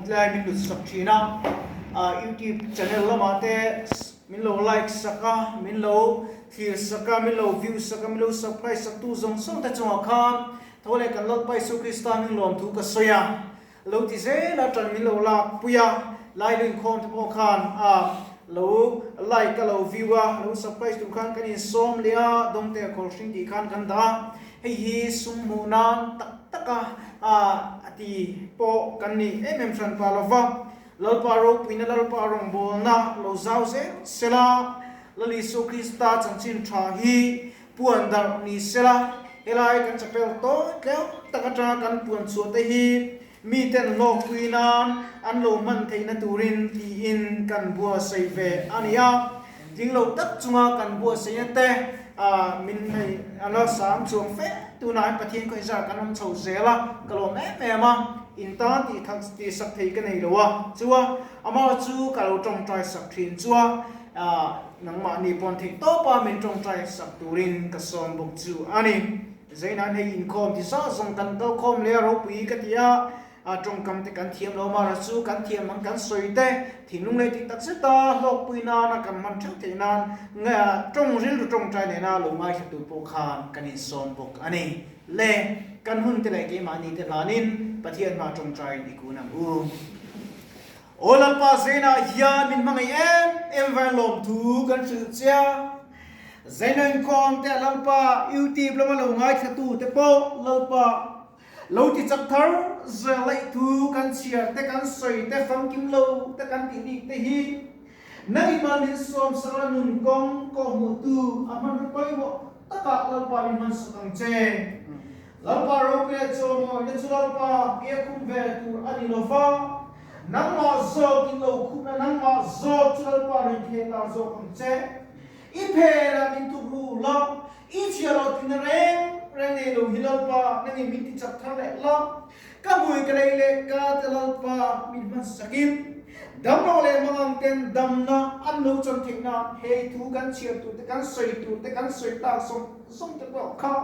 inkhawm tlai min lut sak thin a, youtube channel lamah te min lo like sak a, min lo thlir sak a, min lo view sak a, min lo subscribe sak tu zawng zawng te chungah khan tho leh kan Lalpa Isua Krista hming lawmthu ka sawi a. Lo ti zel a tan min lo lak pui a, lai lo inkhawm te pawh khan a lo like a lo view a, lo subscribe tur khan kan insawm leh a, dawngte a kawr hring tih khan kan dah a, hei hi sum hmuh nan tak tak a a ti pawh kan ni em em hran pa lo va, Lalpa ropuina Lalpa rawngbawlna lo zau zel sela, Lal Isua Krista chanchin tha hi Puan darh ni sela, helai kan chapel tawi tleu tak atanga kan puan chhuah te hi miten hlawkpui nan an lo hman theihna turin tiin kan buatsaih ve a ni a. Tling lo tak chunga kan buatsaihna te min hei a la sang chuang fe tunah hian Pathian khaw inzar kan awm chho zel a, ka lawm em em a, in tan tih that tih sak thei ka nei lo a, chua amah chu ka lo tawngtai sak thin chua. Nangmahni pawn theih tawpa min tawngtai sak turin ka sawm bawk chu a ni. Zeinan hei inkhawm ti zah zawng kan kal khawm leh a ropui ka ti a, tawngkam te kan thiam lo mara chu kan thiam ang kan sawi te thinlung leh tih tak zeta hlawkpui nana kan hman theuh theih nan tawng rilru tawngtai nena lo ngaithla tur pawh khan kan insawm bawk a ni. Le kan hun te leh keimahni te hlanin Pathian hma tawngtaiin i kun ang u. Aw Lalpa Zainah hian min hmangaih em em vai lawmthu kan hrilh che a, Zaina inkhawm te a Lalpa YouTube lama lo ngaithlatu te pawh Lalpa lo ti chak thar zel laih thu kan chhiar te kan sawi te famkim lo te kan tih bik te hi nang in mal min sawm sak la nun kawng kawhhmuh tu a hmanraw pawimawh takah Lalpa min hmansak ang che. Lalpa ropui chaw mawina chu Lalpa ke khum ve tur a ni lo va, nangmah zawk in lo khum la, nangmah zawk chu Lalpa rin thei tar zawk ang che. I phelah min tuk ru la, i chhia lo tina reng reng nei lo hi Lalpa nangin min ti chak thar leh la, ka hmui ka lei leh ka te Lalpa min hman sakin damlo leh mangang ten damna an lo chan theih nan hei thu kan chhiar tur te kan sawi tur te kan sawi tak zawng zawng te pawh kha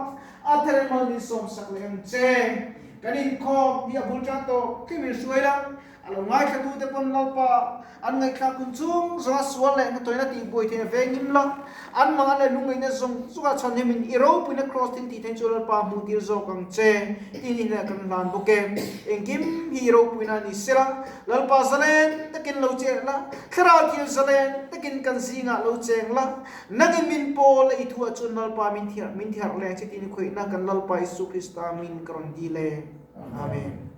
A thermal min sawmsak leh ang che. Kan inkhawm hi a bul tan tawh tlim in hruai la, a lo ngaithlatute pawn Lalpa an ngaihthlak hun chung zawnga sual leh hnatawina tihbuai theihna vengim la, an mangan leh lungngaihna zawng zawngah chhanhim in i ropuina kraws thil tih theih chu Lalpa hmuh tir zawk ang che tiin i hnenah kan hlan bawk e. Engkim hi i ropuina a ni sela, Lalpa zalen takin lo che la, Thlarau thil zalen takin kan zingah lo cheng la, Nangin min pawl a i thuah chuan Lalpa min thiar min thiar leng che tin i khawihna kan Lalpa Isu Krista min ka rawn dil e. Amen.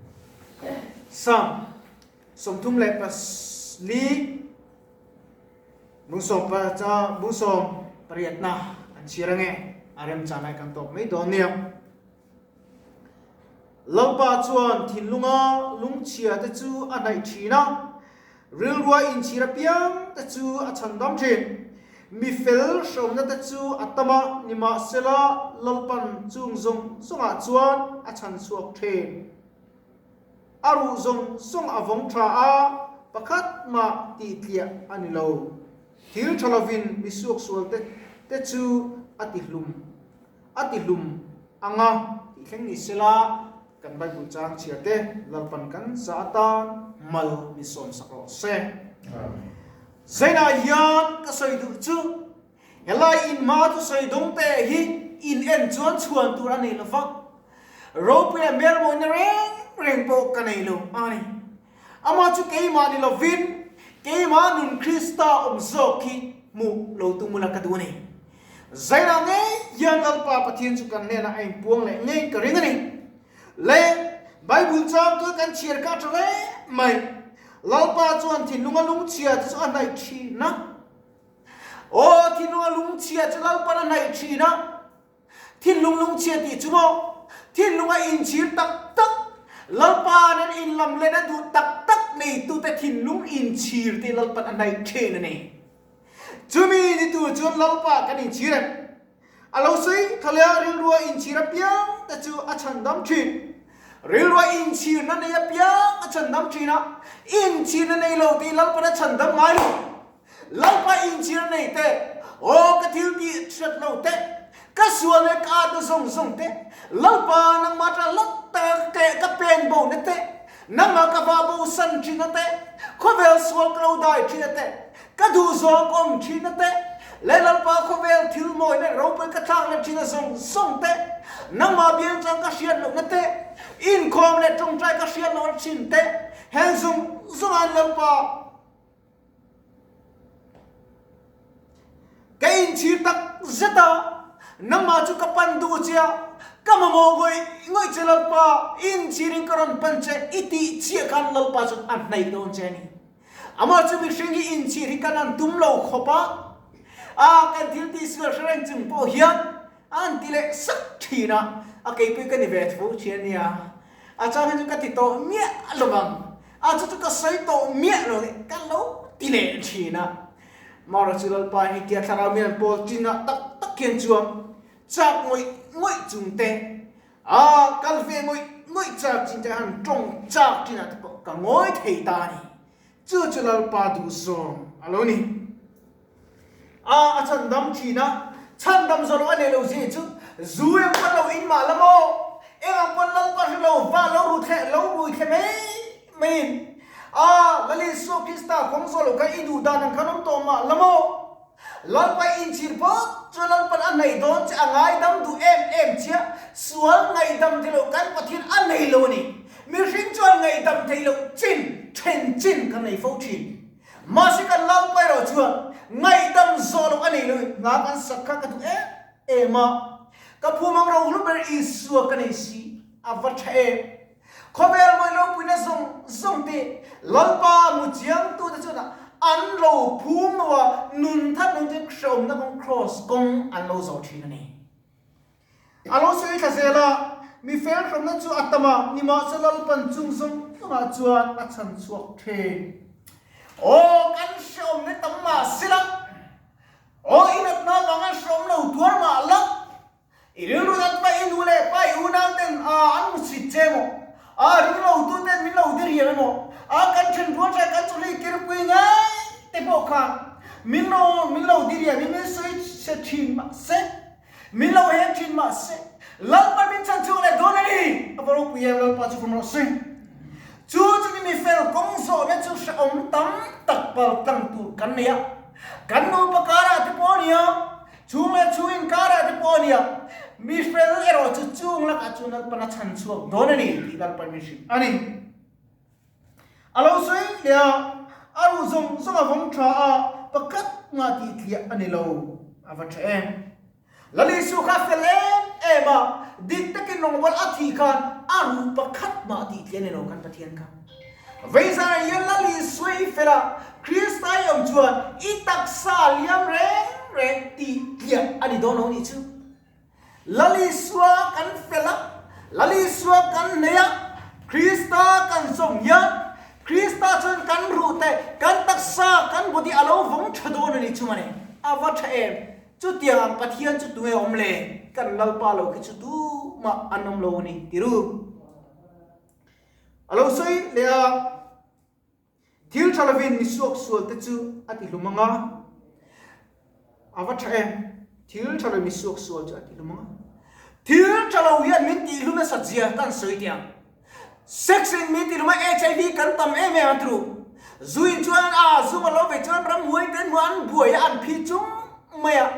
Psalm 34 bung pa cha bung sawm pariatna an chhir ange a rem chanai kan tawp mai dawn nia. Lalpa chuan thinlunga lungchhia te chu a hnaih thin a, rilrua inchhir apiang te chu a chhandam thin. Mi fel hrauna te chu a tam a, nimahsela Lalpan chung zawng zawngah chuan a chhan chhuak thin. A ruh zawng zawng a vawng tha a, pakhat mah tihtliah a ni lo. Thil tha lovin mi suaksual te te chu a tihlum. A ti hlum anga tih thleng ni sela kan Bible chang chhiar te Lalpan kan za atan mal min sawm sak rawh se. Zainah hian ka sawi duh chu helai in hma thusawi dawng te hi in en chuan chhuan tur a nei lo va, ropui leh hmelmawina reng reng pawh ka nei lo a ni. Amah chu keimah ni lovin keimah nun Krista awm zawk hi hmuh lo tum ula ka duh a ni. Zainah ngei hian Lalpa Pathian chu kan hnenah a inpuang leh ngei ka ring a ni. Le Bible chang chu kan chhiar kha a tha hle mai. Lalpa chuan thinlunga lungchhia te chu a hnaih thin a. Aw, thinlunga lungchhia chu Lalpan a hnaih thin a. Thinlung lungchhia tih chu maw? Thinlunga inchhir tak tak, Lalpa nen inlam lehna duh tak tak neitute thinlung inchhir tih Lalpan a hnaih thin a ni. Chumi ni tur chuan Lalpa kan inchhir em? A lo sawi tha leh a, rilrua inchhir apiang te chu a chhandam thin. Rilrua inchhirna nei apiang a chhandam thin a, inchhirna nei lo tih Lalpan a chhandam ngai lo. Lalpa inchhir nei te, aw ka thil tih hriat lo te, ka sual leh ka at na zawng zawng te, Lalpa nangmah ṭah lat taka ka pen bo na te, Nangmah ka va bo san thin a te, khawvel sual ka lo dai thin a te, ka duh zawng ka awm thin a te, leh Lalpa khawvel thil mawi leh ropui ka thlak leh thin a zawng zawng te, nangmah biang chang ka hriat lohna te, inkhawm leh tawngtai ka hriat lohna thin te, heng zawng zawng an Lalpa. Ka inchhir tak zet a, nangmah chu ka pan duh che a, ka mamawh ngawih ngawih che Lalpa, i inchhirin ka rawn pan che i tih chiah khan Lalpa chuan a hnaih dawn che a ni. Amah chu mihring hi inchhir hi kan han tum lo khawp a, a kan thil tihsual hre reng chung pawh hian a han ti leh sak thin a, a keipui ka ni ve tho thin a nia. A chang hi chu ka ti tawh miah lo vang, a chu chu ka sawi tawh miah lo nih ka lo ti leh thin a. Mara chu Lalpa hi tia thlarau mian pawl chinah tak tak hian chuan chak ngawih ngawih chung te, a kal ve ngawih ngawih chak chin te han tawng chak chinah te pawh ka ngawi thei ta a ni. Chu chu Lalpa duhzawm a lo ni. A a chhandam thin a, chhandam zawh loh a nei lo zia chu zu eng pawn lo in mah la maw? Eng ang pawn Lalpa hre lo va lo ru thleh lo rui thleh mai maiin a Lal Isua Krista kawng zawh loh kha i duh dan ang khan awm tawh mah la maw? Lalpa i inchhir phawt chu Lalpan a hnaih dawn che a ngaidam duh em em chiah, sual ngaihdam thei loh kan Pathian a nei lo a ni. Mihring chuan ngaihdam thei loh chin then chin kan nei fo thin. Mahse kan Lalpa erawh chuan ngaihdam zawh loh a nei lo in hna kan sak kha ka duh em em a, ka phum ang ro hlu ber Isua ka nei si, a va tha em. Khawvel mawi ropuina zawng zawng te Lalpa hmu chiang tu te chuan an lo phum lo a, nun that nung chu hreawmna kawng kraws kawng an lo zawh thin a ni. A lo sawi thla zel a, mi fel hremna chu a tam a, nimahse Lalpan chung zawng zawngah chuan a chhan chhuak thin. Aw, kan hreawm ni tam mah sila, aw i natna vanga hreawm lo tuar mah la, i rilru nat pa i nu leh pa i unau ten a an hmu chhit che emaw, a ringlo tu ten min lo diriam emaw, a kan then rual tha kan chawhlei kirpui ngai te pawh khan min lo min lo diriam in min sawi chhe thin mahse, Min lo heng thin mah se, Lalpa min chhan chhuak leh dawn a ni! A va ropui em, Lalpa chu fam rawh se. Chu chu ni mi fel kawng zawhna chu hrehawm tam tak pal tlang tur kan nei a. Kan nupa karah te pawh a nia, chhung leh chhung inkarah te pawh a nia, mi fel erawh chu chung lakah chuan Lalpan a chhan chhuak dawn a ni tih Lalpan min hrilh a ni. A lo sawi hle a, a ruh zawng zawng a vawng tha a, pakhat ngah tih tliah a ni lo. A va tha em! Lal Isu kha fel em em a, dik takin rawngbawlh a thih khan a ruh pakhat mah tih tliah a ni lo kan Pathian kha. Veizarah hian Lal Isu i fel a, Krista i awm chuan i taksa liam reng reng tih tliah a ni dawn lo nih chu. Lal Isua kan fel a, Lal Isua kan nei a, Krista kan zawm hian Krista chuan kan ruh te, kan taksa, kan body a lo vawng tha dawn a ni chu mawni. A va tha em? Chutiang ang Pathian chu tunge awm le? Kan Lalpa lo khi chu tumah an awm lo a ni ti ru. A lo sawi leh a. Thil tha lovin mi suaksual te chu a ti hlum ang a, a va tha em? Thil tha lo mi suaksual chu a ti hlum ang a. Thil tha lo hian min tih hlum nasat zia kan sawi teh ang. Sex in min tih hlum a, HIV kan tam em em a tru. Zu in chuan a zu a lo ve chuan ramhuai te an hmu a, an buai a, an phi chung mai a.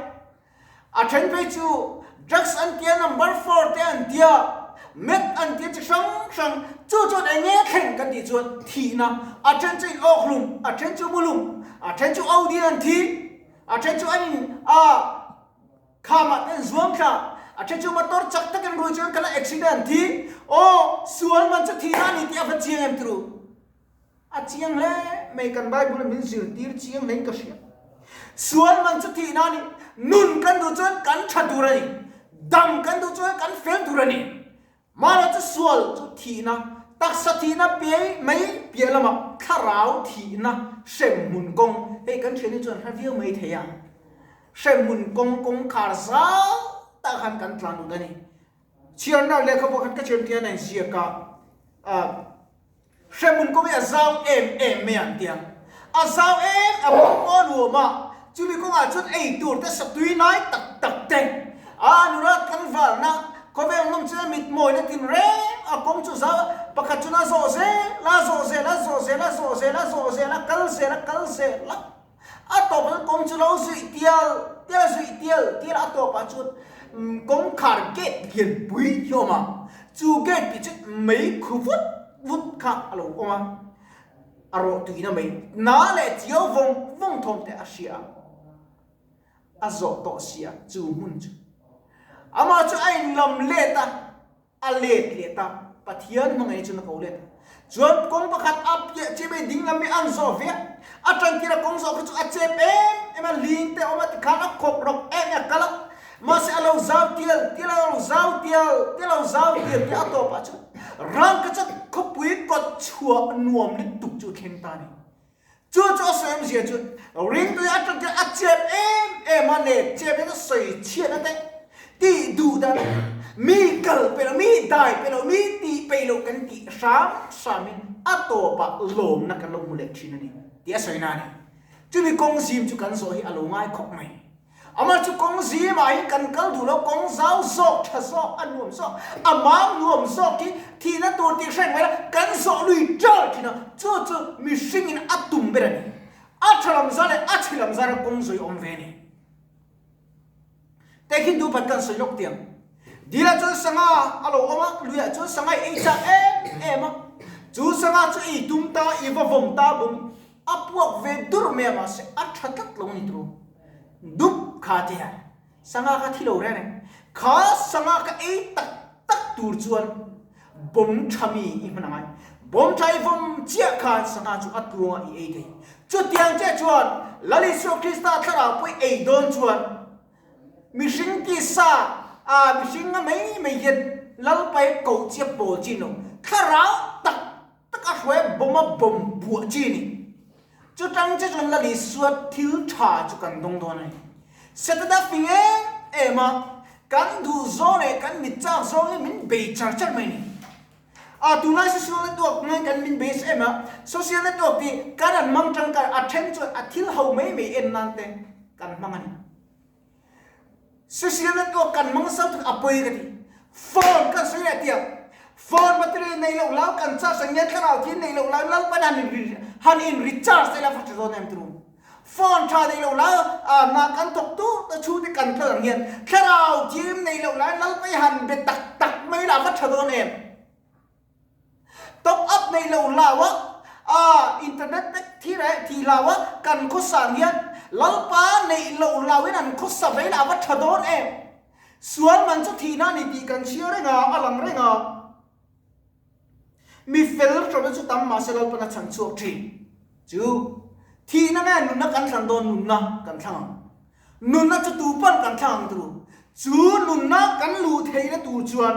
A then phei chu drugs an tia, number four te an tia, meth an tia chi hrang hrang, chu chuan eng nge thleng kan tih chuan thihna, a then chu in awk hlum, a then chu mulum, a then chu audin an thi, a then chu an in a khamah te an zuam thla, a then chu motor chak takin rui chuan kala accident an thi, aw sual man chu thihna a ni tih a va chiang em turu. A chiang hle mai, kan Bible min zirtir chiang hlein ka hria. Sual man chu thihna a ni, nun kan duh chuan kan tha tur a ni, dam kan duh chuan kan fel tur a ni. Mahla chu sual chu thihna, taksa thihna piai mai piah lamah thlarau thihna hremhmun kawng, hei kan thianni chuan hre viau mai thei a, hremhmun kawng kawngkhar zau tak khan kan tlan lut a ni. Chhiarna lehkhabu khan ka thiam tian a inziak a, ah. Hremhmun kawng hi a zau em em mai ang tia. A zau em a bawk pawh a nuam a, chumi kawngah chuan ei tur te satui nai tak tak te, a nula tlangvalna Khawvel nawm chuan mit mawina tin reng a kawng chu zau a, pakhat chuan a zawh zel a, zawh zel a, zawh zel a, zawh zel a, zawh zel a, kal zel a, kal zel a. A tawpah chuan kawng chu lo zuih tial tial a, zuih tial tial a, a tawpah chuan kawngkhar gate lian pui hi a awm a, chu gate tih chu mei khu vut vut kha a lo awm a, a rawh tuina mai na leh chiau vawng vawng thawm te a hria a. A zawh tawh sia chu hmun chu. Amah chu a inlam let a, a let let a, Pathian hmangaihna chuan a ko let a. Chuan kawng pakhat a piah chep ei ding lam hi an zawh ve a, a tantir a kawng zawh kha chu a chep em em a, ling te a awm a tikhan a khawk rawk em em a kal a, mahse a lo zau tial tial a, a lo zau tial tial a lo zau tial tial a tawpah chuan rangkachak khawpui kawt chhuah nuam lutuk chu a thleng ta a ni. Chu chu a sawi awmzia chu ringtui atang hian a chep em em a ne chep in a sawi chhiatna te tih duh dan mi kal pe lo mi dai pe lo mi tih peih loh kan tih hram hram in a tawpah lawmna kan lo hmu leh thin a ni tih a sawi na a ni. Chumi kawng zim chu kan zawh hi a lo ngai khawp mai. Amah chu kawng zimah hi kan kal duh lo, kawng zau zawk, tha zawk, a nuam zawk, a mang nuam zawk hi thihna tur tih hreng mai la, kan zawh lui ṭal thin a, chu chu mihringin a tum ber a ni. A tha lam zar leh a chhe lam zara kawng zawi awm ve a ni. Tehkhin duh phat kan sawi lawk tiang. Dilah chuan sangha a lo awm a, luiah chuan sangha i ei chak em em a, chu sangha chu i tum ta, i va vawm ta bawm, A puak ve dur mai a mahse a tha tlat lo ni turu. Dup kha ti a, sangha kha thi lo reng reng. Kha sangha kha ei tak tak tur chuan bawm tha mi i hman angai. Bawm tha i vawm chiah khan sangha chu a tluang a i ei thei. Chutiang chiah chuan Lal Isua Krista thlarau pawh i ei dawn chuan mihring tisa a mihring a mai mai hian Lalpa i koh chiah pawl chin lo. Thlarau tak Tak a hruai bawm a bawm buah chi a ni. Chutang che chuan Lal Isua thil tha chu kan dawng dawn a ni. Setana fing em em a, kan duh zawng leh kan mit chak zawng hi min bei char char mai a ni. A tunlai social network hmangin kan min bei nasa em a, social network tih kan han hmang tangkai a then chuan a thil ho mai mai en nan te kan hmang a ni. Social network kan hmang sau tuk a pawi ka ti. Phone kan sawi leh tiang phone battery nei loh lau kan charge ang nge thlarau thi nei loh lau Lalpan han in han in recharge te la va tha dawn em turu. Phone tha nei loh lau na kan thawk tu ta chhung te kan tlawn ang hian thlarau thim nei loh lai Lalpa hi han be tak tak mai la va tha dawn em. Top up nei lo hlau a, a internet te thi reh thi hlau a, kan khawsa hian Lalpa neih lo hlau in an khawsa ve ila a va tha dawn em? Sual man chu thihna a ni tih kan chhiar reng a, a lang reng a. Mi fel ṭawna chu tam mahse Lalpan a chhan chhuak ṭhin. Chu thihna nge nunna kan thlan dawn nunna kan thlang ang. Nunna chu tu pawn kan thlang ang turu. Chu nunna kan luh theihna tur chuan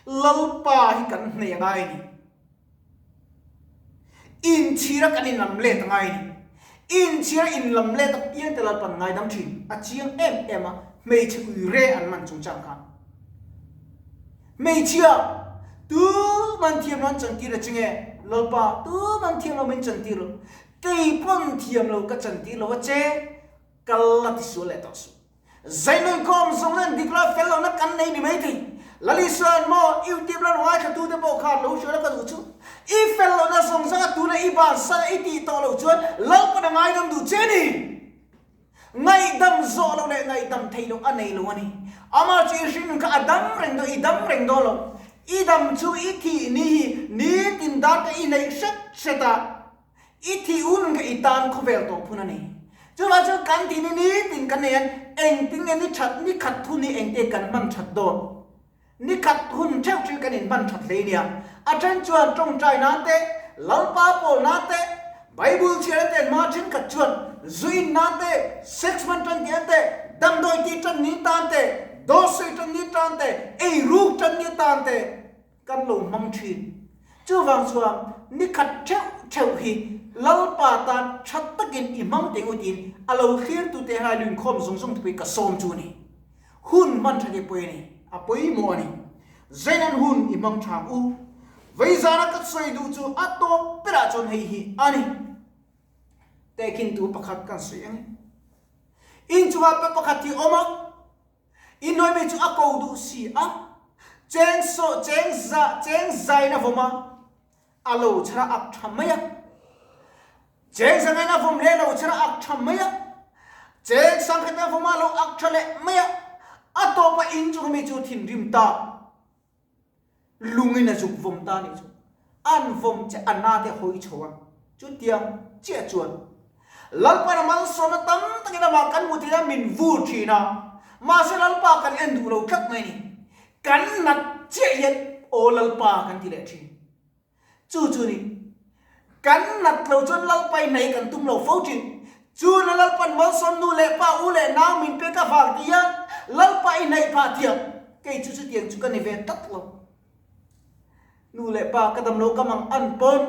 Lalpa hi kan hneh a ngai a ni. Inchhira kan inlam let a ngai a ni. Inchhira inlam let apiang te Lalpa'n ngaidam thin a chiang em em a, hmeichhe ui re an man chungchang khan. Hmeichhia, tu man thiam lo an chantir a che nge? Lalpa, tu man thiam lo min chantir lo. Kei pawn thiam lo ka chantir lo a che. Kal la ti sual leh tawh suh. Zainawikawm zawng nen dik lo fel lohna kan nei ni mai thei. Lalisuan maw YouTube la ngaithla tute pawh khan lo hriat a ka duh chu. I fel lohna zawng zawng a tuna i bansan a i tih tawh loh chuan Lalpan a ngaidam duh che ni. Ngaihdam zawh loh leh ngaihdam theih loh a nei lo a ni. Amah chu i hringnun kha a dam reng dawn, i dam reng dawn lo. I dam chu i thih ni hi nitin dar te i neih hret hret a. I thih hun kha i tan khawvel tawh phun a ni. Chuvang chuan kan tih ni nitin kan nei an engtin nge ni that ni khat hun hi engte kan hman that dawn. Ni khat hun theuh theuh kan inhman that hle nia. A then chuan tawngtai nan te, Lalpa pawl nan te, Bible chhiar te hma thenkhat chuan zu in nan te, sex hman tan tih an te, damdawi tih tan ni tan te, dawr sawi tan ni tan te, eiruk tan ni tan te, Kan lo hmang thin. Chuvang chuan ni khat theuh theuh hi Lalpa tan tha takin i hmang teh ngawt in a lo thlirtute hai luinkhawm zawng zawng te pawh hi ka sawm chu a ni. Hun hman tha te pawh a ni. A pawimawh a ni. Zainan hun i hmang tha ang u. Veizana ka sawi duh chu a tawp berah chuan hei hi a ni. Tehkhintu pakhat kan sawi ang e. Inchungah pa pakhat hi a awm a. Inhnuai mi chu a ko duh si a. Cheng saw, cheng za, cheng zain a vawm a, a lo chhar a ak tha mai a. Cheng zangain a vawm leh a lo chhar a ak tha mai a. Cheng sangkhat a vawm a, a lo ak tha leh mai a. A tawpa in chung mi chu thinrim ta. Lungin a zuk vawm ta nih chu. An vawm che a na te hawi chho a. Chutiang chiah chuan Lalpan a malsawmna tam takin amah kan hmu thei a, min vur thin a. Mahse Lalpa kan en duh lo tlat mai ni. Kan nat chiah hian aw Lalpa kan ti leh thin. Chu chu ni. Kan nat lo chuan Lalpa i hnaih kan tum lo fo thin. Chu na Lalpan malsawm nu leh pa u leh nau min pek avang ti hian Lalpa i hnaih phah thiam. Kei chu chutiang chu ka ni ve tlat lo. Nu leh pa ka dam lo ka mang an pawn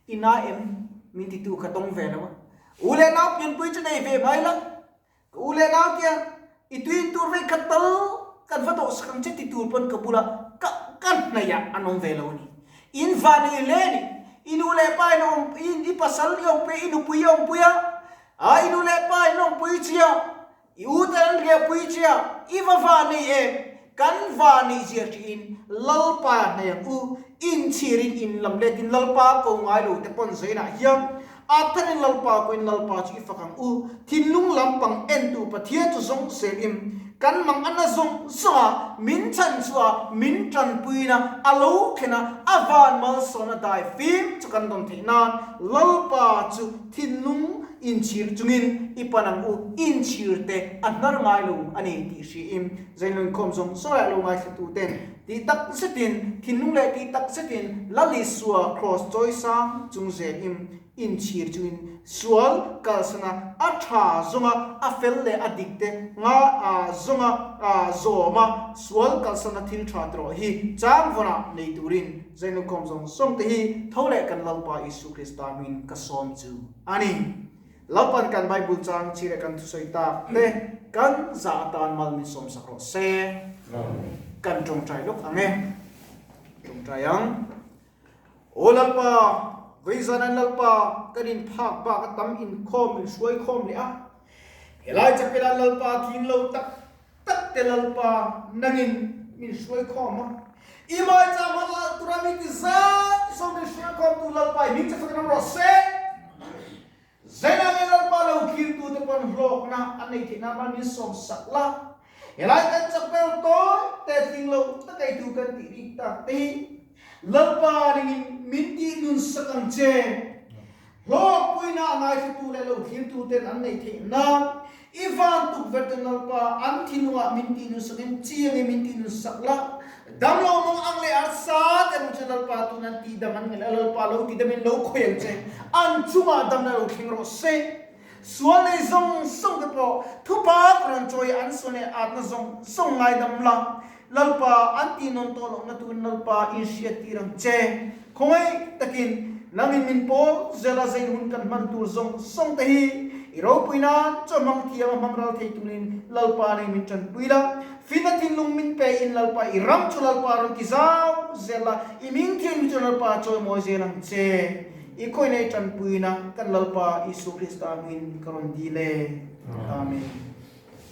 i na em min titu kha tawng ve lo a. U leh nau pianpui chu nei ve mai la. Ka u leh nau tia i tuin tur vei khat tal kan va dawh sak ang che ti tur pawn ka bula ka ka hnaih ah an awm ve lo a ni. In van ei hle a ni. I nu leh pa in awm i pasal i awmpui i nupui i awmpui a, a i nu leh pa in awmpui che a, i u ten an riahpui che a, i va van ei em? Kan van ei zia ṭihin Lalpa hnaih ang u, inchhirin in lam letin Lalpa ko ngai lo te pawn zainah hian A tharin Lalpa koin Lalpa chu i fak ang u. Thinlung lampang entu Pathian chu zawng zelin kan mang a na zawng zawng a, min chhan chu a, min tanpuina a lo thlen a, a van malsawmna dai fim chu kan dawn theih nan Lalpa chu thinlung inchhir chungin i pan ang u, inchhir te a hnar ngai lo a ni tih hriin Zainlunkhawm zawng zawng leh lo ngaithlatu ten tih tak zetin thinlung leh tih tak zetin Lal Isua Kraws chawi sang chung zelin inchhir chungin sual kalsana a tha zawnga a fel leh a dik te nga zawnga zawma sual kalsana thil tha tawh hi changvawnah nei turin Zainlunkhawm zawng zawng te hi tho leh kan Lalpa Isu Krista hmingin ka sawm chu a ni. Lalpan kan Bible chang chhir leh kan thusawi tak te kan zah atan mal min sawmsak rawh se. Kan tawngtai lawk ang e. Tawngtai ang. Aw Lalpa, vawizanan Lalpa kan in phak bak a tam inkhawm min hruai khawm leh a. Helai chapel ah Lalpa tling lo tak tak te Lalpa nangin min hruai khawm a. I maicham a lal tura mi ti zat saw min hruai khawm tu Lalpa i hming che fakin awm rawh se. Zainah nge Lalpa lo thlir tute pawn hlawkna an nei theih nan mal min sawm sak la. Helai kan chapel tawi te tling lo tak ei tu kan tih bik tak te hi Lalpa ningin min tih nun sak ang che. Hlawkpuina a ngaithlatu leh lo thlir tuten an neih theih nan i van tukverh ten Lalpa an thinlungah min tih nun sakin chiangin min tih nun sak la. Damlo mawng ang leh arsa te rawng chu Lalpa tun an tihdam an ngelh a, Lalpa lo tidamin lo khawi ang che, an chungah damna lo thleng rawh se. Sual nei zawng zawng te pawh thupa ka rawn chawi a, an sual leh atna zawng zawng ngaidam la, Lalpa an tihnawn tawh lohna turin Lalpa inhriat tir ang che. Khawngaih takin nangin min pawl zela zein hun kan hman tur zawng zawng te hi i ropui nan chaw hmang thiam a hmang ral thei turin Lalpa nei min tanpui la. Finna thinlung min pe in Lalpa i ram chu Lalpa rawn ti zau zel la, i ming thinlung chu Lalpa chawi mawi zel ang che. I khawi nei tanpuina kan Lalpa Isu Krista hmingin ka rawn dil e. Amen.